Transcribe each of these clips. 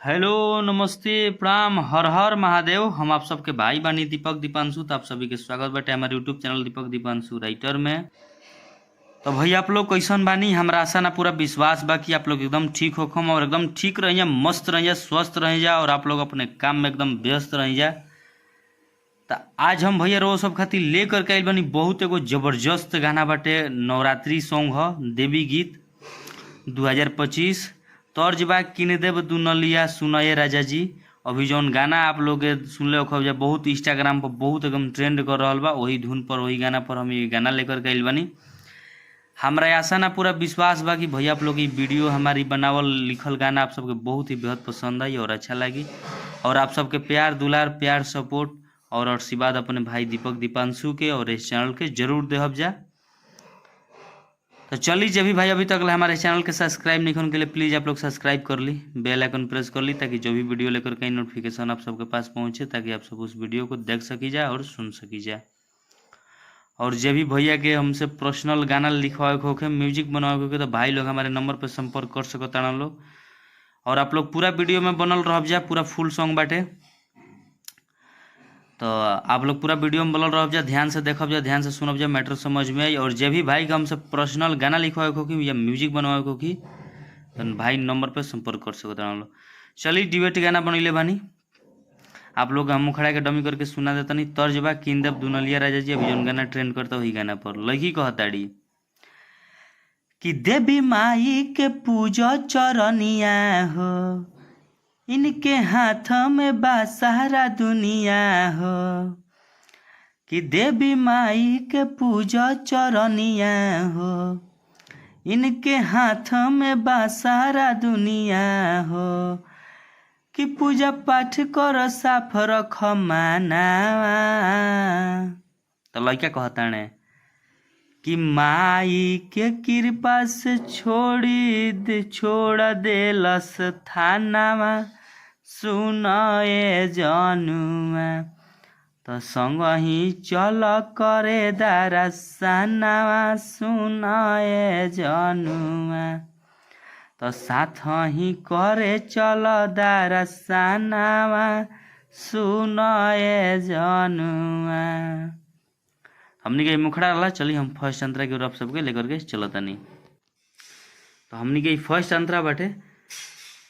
Hello नमस्ते प्रणाम हर हर महादेव। हम आप सबके भाई बानी दीपक दीपांशु। तो आप सभी के स्वागत बाटे हमारे YouTube channel Deepak Deepanshu writer में। तो भैया आप लोग कैसन बानी? हमरा आशा ना पूरा विश्वास बा कि आप लोग एकदम ठीक होखम और एकदम ठीक रहिए, मस्त रहिए, स्वस्थ रहिए और आप लोग अपने काम में एकदम व्यस्त रहिए। तो आज हम भैया रोज सब खातिर ले करके आइल बानी बहुत एगो जबरदस्त गाना बाटे, नवरात्रि सॉन्ग ह, देवी गीत 2025। तर्ज बा किन देव दुनलिया सुनये राजा जी। अभी जौन गाना आप लोग सुनले हो बहुत इंस्टाग्राम पर बहुत एकदम ट्रेंड कर रहा बा, वही धुन पर वही गाना पर हम ये गाना लेकर के आइल बानी। हमरा आशा ना पूरा विश्वास बा कि भैया आप लोग ये वीडियो हमारी बनावल लिखल गाना आप सबके बहुत ही बेहद पसंद आई और अच्छा लगी और आप सबके प्यार दुलार प्यार सपोर्ट और आशीर्वाद अपने भाई दीपक दीपांशु के और इस चैनल के जरूर देहब जा। तो चलिए जब भी भाई अभी तक हमारे चैनल के सब्सक्राइब नहीं के लिए प्लीज़ आप लोग सब्सक्राइब कर ली, बेल आइकन प्रेस कर ली ताकि जो भी वीडियो लेकर कहीं नोटिफिकेशन आप सबके पास पहुंचे ताकि आप सब उस वीडियो को देख सकी जाए और सुन सकी जाए। और जब भी भैया के हमसे पर्सनल गाना लिखवाए के होखे, म्यूजिक बनवाए के होखे तो भाई लोग हमारे नंबर पर संपर्क कर सकता लोग। और आप लोग पूरा वीडियो में बनल रह जा, पूरा फुल सॉन्ग बाटे तो आप लोग पूरा वीडियो में बनल रह जा, ध्यान से देखब जा, ध्यान से सुनब जा, मैटर समझ में आई। और जब भी भाई के हमसे पर्सनल गाना लिखवाए के होखी या म्यूजिक बनवाए के होखी तो भाई नंबर पर संपर्क कर सकता लोग। चलिए डिबेट गाना बनैले बानी, आप लोग हम मुखड़ा के डमी करके सुना देता नहीं। तर्ज बा किन देव दुनलिया राजा जी। अभी जौन गाना ट्रेंड करता वही गाना पर लड़की कहताड़ी कि देवी माई के पूजा चरनिया हो, इनके हाथ में बा सारा दुनिया हो। कि देवी माई के पूजा चरनिया हो, इनके हाथ में बा सारा दुनिया हो। कि पूजा पाठ कर साफ रख मानावा। तो लड़का कहताने कि माई के कृपा से छोड़ी दे छोड़ देलस थानावा सुनए जनुआ। तो संग ही चल करे दरसनावा सुनए जनुआ। तो साथ ही करे चल दरसनावा सुनए जनुआ। हमनी के मुखड़ा रहा। चली हम फर्स्ट अंतरा के आप सबके लेकर के चलतानी। तो हमनी के फर्स्ट अंतरा बाटे।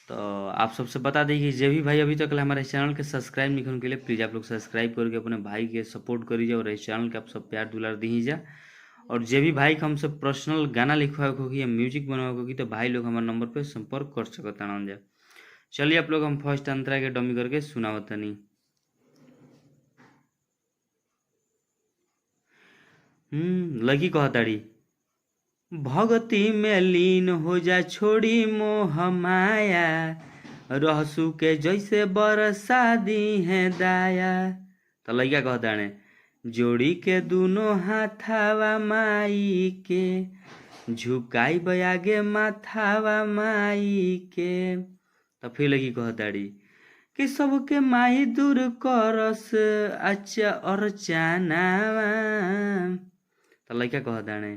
तो आप सबसे बता दी कि जे भी भाई अभी तक हमारे चैनल के सब्सक्राइब नहीं के लिए प्लीज़ आप लोग सब्सक्राइब करके अपने भाई के सपोर्ट करी और इस चैनल के आप सब प्यार दुलार दी जा। और जे भी भाई के हमसे पर्सनल गाना लिखवाए के होखी या म्यूजिक बनवाए के होखी तो भाई लोग हमारे नंबर पर संपर्क कर सकता जा। चलिए आप लोग हम फर्स्ट अंतरा के डमी करके सुनावतनी। लगी कहताड़ी भक्ति में लीन हो जा छोड़ी मोह माया, रहसू के जैसे बरसा दी है दाया। तो लड़का कहताड़े जोड़ी के दोनों हाथावा माई के, झुकाई बयागे माथावा माई के। तो फिर लगी कहताड़ी कि सबके माई दूर करस अच्छा अर्चनावा। तो लड़का कहताड़े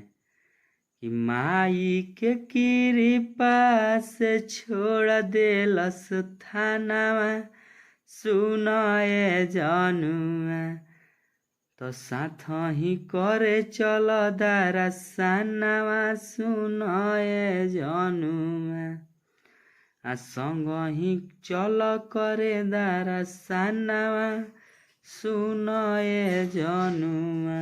कि माई के कृपा से छोड़ देलस थानावा सुनए जनुआ। तो साथ ही करे चल दरसनावा सुनए जनुआ। आ संग ही चल करे दरसनावा सुनए जनुआ।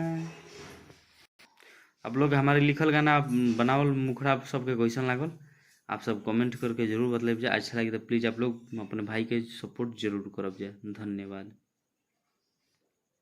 आप लोग हमारे लिखल गाना बनावल मुखड़ा आप सबके कैसन लागल आप सब कमेंट करके जरूर बतलाइब जा। अच्छा लगे तो प्लीज़ आप लोग अपने भाई के सपोर्ट जरूर करब जा। धन्यवाद।